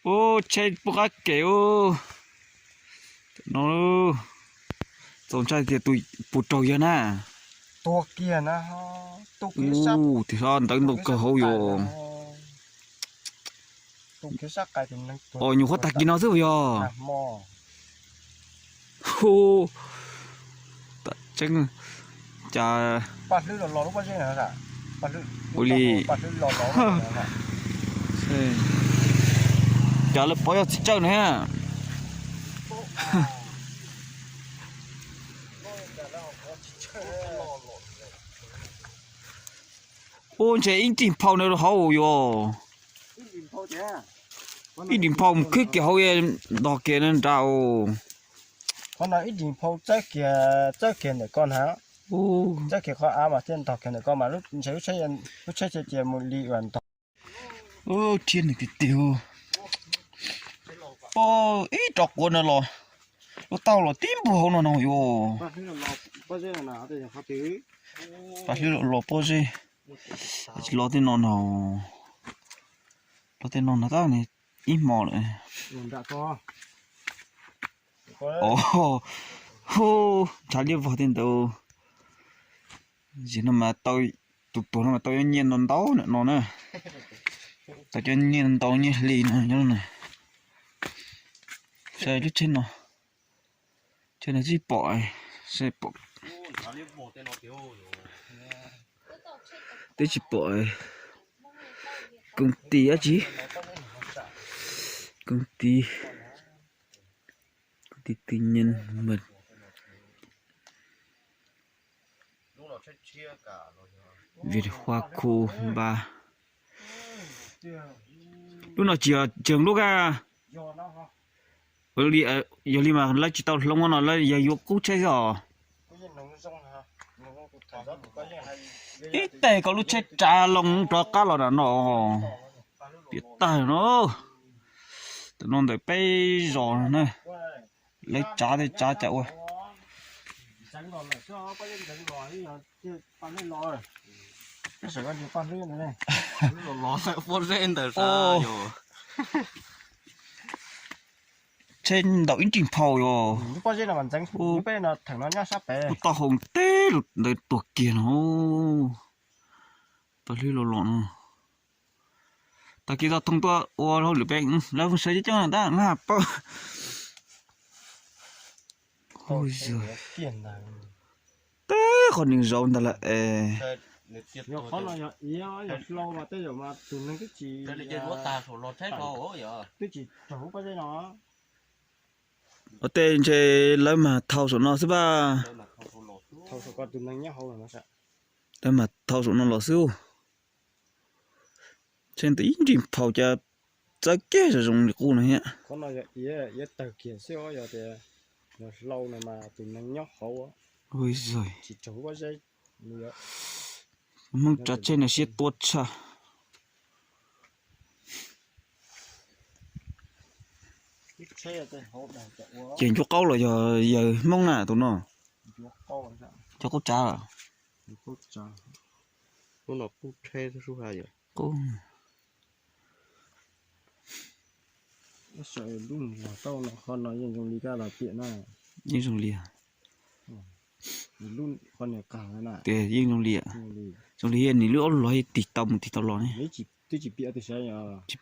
Ub, tsheb poob qab kev ub. No, txaus ntshai tias tus puas raug yawg na. Ub, tias ntawv ntoo kawg hauv yuav. Os, nyuam qhuav tag kis no xwb yog. Ub, tseeb, cas ua li, cas lawv pov yog txiv tsawj na. Ub, ntshe ib nrig phau na hauv yuav. Ib nrig phau mus khwb kiag hauv, ntog kiag nrad. Qhov no ib nrig phau txawb kiag, txawb kiag ntawm ko na. Txawb kiag qhov av mas thiaj ntog kiag ntawm ko mas ntshe lub tsheb cia mus li uas ntog. Rhiab nws tiag tiag. Ib rov quav no los, lub taub hau los tib npug hauv no no yuav. Paj hlwb los los pob zeb, los tej no no, los tej no no tab ib hmo lawm. Hu, ntshav liab vog tej ntawd. Zim no mas tau, tus tuag no mas tau cov nyiaj ntau ntau no na. Tau cov nyiaj ntau nyiaj hli no nyob na. Saib lub tsheb no, tsheb no twb pom, saib pom, twb tsis pom công ty dab tsi, công ty, công ty tư nhân mình. Việt Hoa khu ba. Lub no tsis yog tseem lub ka. Yog li mas lawv tsis tau hloov no, lawv yog yuav qub tsheb xwb os. Ib teg koj lub tsheb tsav loo rov qab los nram no, piam tag no. Tam no ntawm peb zos na, lawv tsav tej tsav cas ua. Pob zeb ntawd, tsheb ntaus ib nrig phau yog. Pob zeb no mas ntxeev, peb no theem no nyob sab pem, taub hau teb ntawd tuag kiag no. Paj hlwb los los no. Tag kis tau thoob tuaj ua hauj lwm pem, lawv sawv coob coob tab mas pab. Teb qhov nws zauv ntag lawm es. Ua tej ntshe lawv mas thau saum no xwb pab. Lawv mas thau saum no los xwb. Tsheb ntawm ib nrig phau cas txawb kiag zoo zoo li qub no thiab. Ua zog, Hmoob tsav tsheb no siab tuab tshaj. Ces ncuav qaub los yog yawg Hmoob na tus no? Cov qaub tsav. Qub, yeej zoo li, tias yeej zoo li, zoo li nws lub aub los tig tau mus tig tau los ne. Tsis